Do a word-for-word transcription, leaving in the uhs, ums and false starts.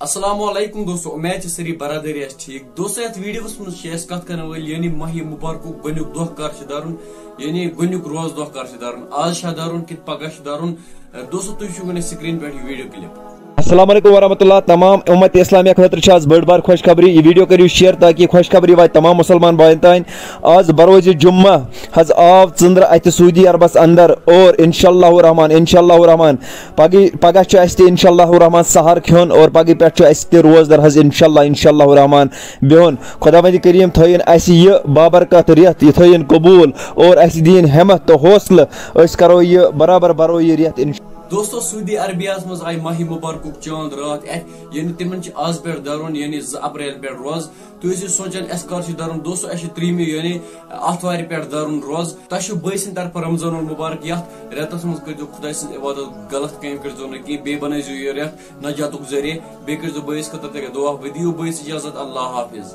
السلام علیکم دوستو، امید چھِ سٲری برادری آسہِ ٹھیٖک۔ دوستو، یتھ ویڈیوس منٛز چھِ أسۍ کتھ کرن وٲلۍ، یعنی ماہِ مبارکُک گۄڈنیُک دۄہ کر چھُ دَرُن، یعنی گۄڈنیُک روزٕ دۄہ کر چھُ دَرُن، آز چھا دَرُن کِنہٕ پگاہ چھُ دَرُن؟ دوستو، تُہۍ چھِو وٕنہِ سکرین پٮ۪ٹھ یہِ ویڈیو کلپ۔ السلام علیکم ورحمۃ اللہ۔ تمام امت اسلامیہ خٲطرٕ چھِ آز بٔڑ بار خوشخبری۔ یہِ ویڈیو کٔرِو شیئر تاکہِ یہِ خوشخبری واتہِ تمام مسلمان بایَن تام۔ آز بروزِ جمعہ حظ آو ژٔنٛدرٕ اتہِ سعودی عربس اندر، اور انشاءاللہ الرحمن، انشاءاللہ الرحمن پگہٕے، پگاہ چھُ اسہِ تہِ انشاءاللہ الرحمن سحر کھیوٚن، اور پگہٕے پٮ۪ٹھ چھُ اسہِ تہِ روزدر حظ انشاءاللہ، انشاءاللہ الرحمن بِہُن۔ خداوند کریم تھٲیِن اسہِ یہِ بابرکت رٮ۪تھ، یہِ تھٲیِن قبول، اور اسہِ دِیِن ہمت تہٕ حوصلہٕ۔ أسۍ کرو یہِ برابر، برو یہِ رٮ۪تھ انشاءاللہ۔ دوستو، سعودی عربیہ ہس منٛز آیہِ ماہِ مبارکُک چاند راتھ اتھِ، یعنی تِمن چھِ آز پٮ۪ٹھ دَرُن، یعنی زٕ اپریل پٮ۪ٹھ روزٕ۔ تُہۍ ٲسِو سونٛچان، اَسہِ کر چھُ دَرُن؟ دوستو، اَسہِ چھُ ترٛیٚیِمہِ، یعنی آتھوارِ پٮ۪ٹھ دَرُن روزٕ۔ تۄہہِ چھُو بٲے سٕنٛدِ طرفہٕ رمضان المبارک۔ یَتھ رٮ۪تَس منٛز کٔرۍزیو خۄداے سٕنٛز عبادت، غلط کامہِ کٔرۍزیو نہٕ کینٛہہ، بیٚیہِ بنٲیزیو یہِ رٮ۪تھ نجاتُک ذٔریعہٕ، بیٚیہِ کٔرۍزیو بٲیِس خٲطرٕ تہِ دُعا۔ وۄنۍ دِیِو بٲیِس اِجازت، اللہ حافظ۔